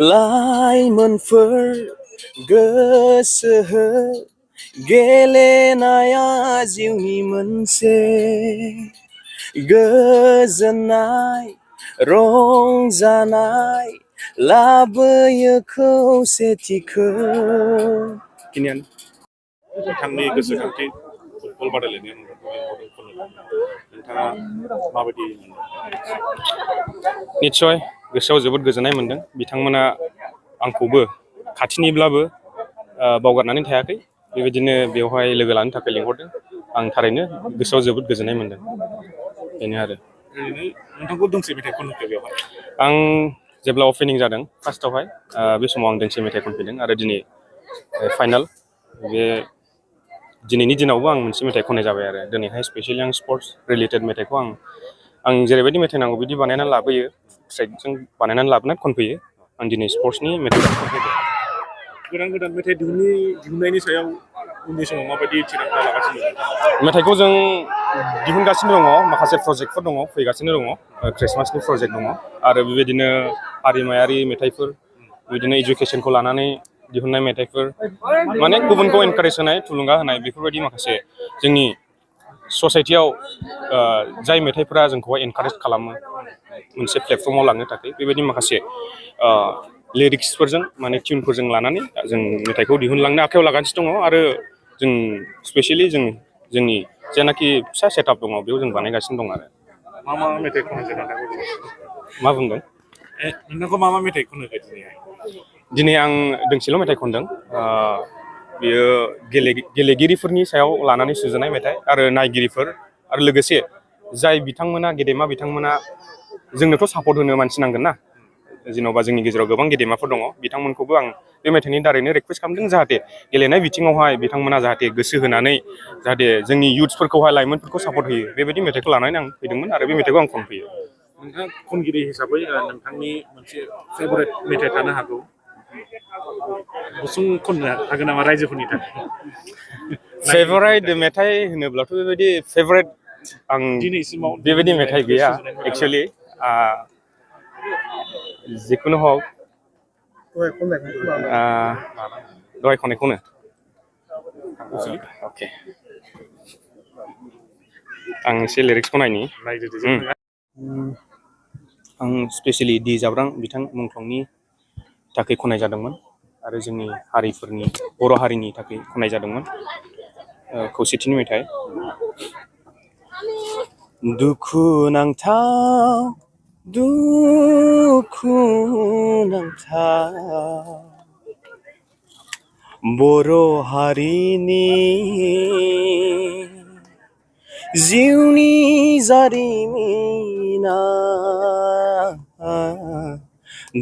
लाइमोनफोर गोसो हो गेलेनाया जिउनि मोनसे गोजोननाय रंजानाय लाबोयो खौसेथिखौ खिनियानो बिथांनि गोसोखांथि फुटबल बादायलायनायाव नोंथाङा माबायदि निस्सय गोसोआव जोबोद गोजोननाय मोनदों बिथांमोना आंखौबो खाथिनिब्लाबो बावगारनानै थायाखै बेबायदिनो बेवहाय लोगो लानो थाखाय लिंहरदों आं थारैनो गोसोआव जोबोद गोजोननाय मोनदों बेनो आरो ओरैनो नोंथांखौ दोंसे मेथाइ खनहोखो बेवहाय आं जेब्ला अपेनिं जादों फार्स्टआवहाय बे समाव आं दोंसे मेथाइ खनफैदों आरो दिनै फाइनाल बे दिनैनि दिनावबो आं मोनसे मेथाइ खननाय जाबाय आरो दिनैहाय स्पेसियलि आं स्पर्ट्स रिलेटेड मेथाइखौ आं जेरैबायदि मेथाइ नांगौ बिदि बानायनानै लाबोयो ट्रेकजों बानायनानै लाबोनानै खनफैयो आं दिनै स्पर्ट्सनि मेथाइ खनफैदों गोदान मेथाइ दिहुननायनि सायाव उननि समाव माबायदि थिरांथा लागासिनो मेथाइखौ जों दिहुनगासिनो दङ माखासे प्रजेक्टफोर दङ फैगासिनो दङ ख्रिस्टमासनि प्रजेक्ट दङ आरो बेबायदिनो हारिमायारि मेथाइफोर बिदिनो इडुकेसनखौ लानानै दिहुननाय मेथाइफोर माने गुबुनखौ एनकारेज होनाय थुलुंगा होनाय बेफोरबायदि माखासे जोंनि ससाइटियाव जाय मेथाइफोरा जोंखौहाय एनकारेज खालामो मोनसे प्लेटफर्माव लांनो थाखाय बेबायदि माखासे लिरिक्सफोरजों माने टिउनफोरजों लानानै जों मेथाइखौ दिहुनलांनो आखायाव लागासिनो दङ आरो जों स्पेसियलि जोंनि जेनाखि फिसा सेटआप दङ बेयाव जों बानायगासिनो दं आरो मा मेथाइ खनहोगोन मा बुंदों नोंथांखौ मा मेथाइ खनहोगोन दिनै आं दोंसेल' मेथाइ खनदों बियो गेलेगिरिफोरनि सायाव लानानै सुजुनाय मेथाइ आरो नायगिरिफोर आरो लोगोसे जाय बिथांमोना गेदेमा बिथांमोना जोंनोथ' सापर्ट होनो मानसि नांगोन ना जेन'बा जोंनि गेजेराव गोबां गेदेमाफोर दङ बिथांमोनखौबो आं बे मेथाइनि दारैनो रिकुवेस्ट खालामदों जाहाथे गेलेनाय बिथिङावहाय बिथांमोना जाहाथे गोसो होनानै जाहाथे जोंनि इयुथ्सफोरखौहाय लाइमोनफोरखौ सापर्ट होयो बेबायदि मेथाइखौ लानानै आं फैदोंमोन आरो बे मेथाइखौ आं खनफैयो नोंथाङा खनगिरि हिसाबै नोंथांनि मोनसे फेभरेट मेथाइ थानो हागौ गुसुं खननो हागोन नामा रायजोफोरनि थाखाय फेभरेट मेथाइ होनोब्लाथ' बेबायदि फेभरेट आं दिनैसिमाव बेबायदि मेथाइ गैया एक्सुवेलि जिखुनु हक दहाय खननायखौनो अके आं एसे लिरिक्सखौ नायनि आं स्पेसियेलि दि जाब्रां बिथां मुंख्लंनि थाखाय खननाय जादोंमोन आरो जोंनि हारिफोरनि बर' हारिनि थाखाय खननाय जादोंमोन खौसेथिनि मेथाइ दुखु नांथाव बर' हारिनि जिउनि जारिमिना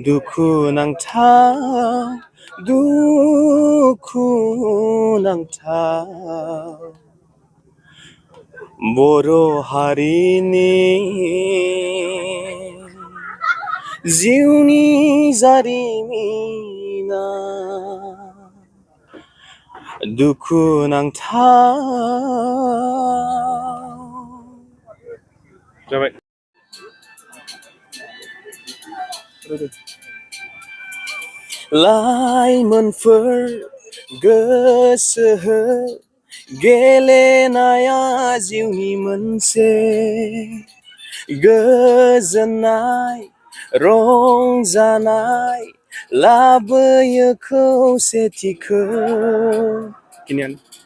दुखु नांथाव बर' हारिनि जिउनि जारिमिना दुखु नांथाव जाबाय लाइमोनफोर गोसो हो गेलेनाया जिउनि मोनसे गोजोननाय रंजानाय लाबोयो खौसेथिखौ खिनियानो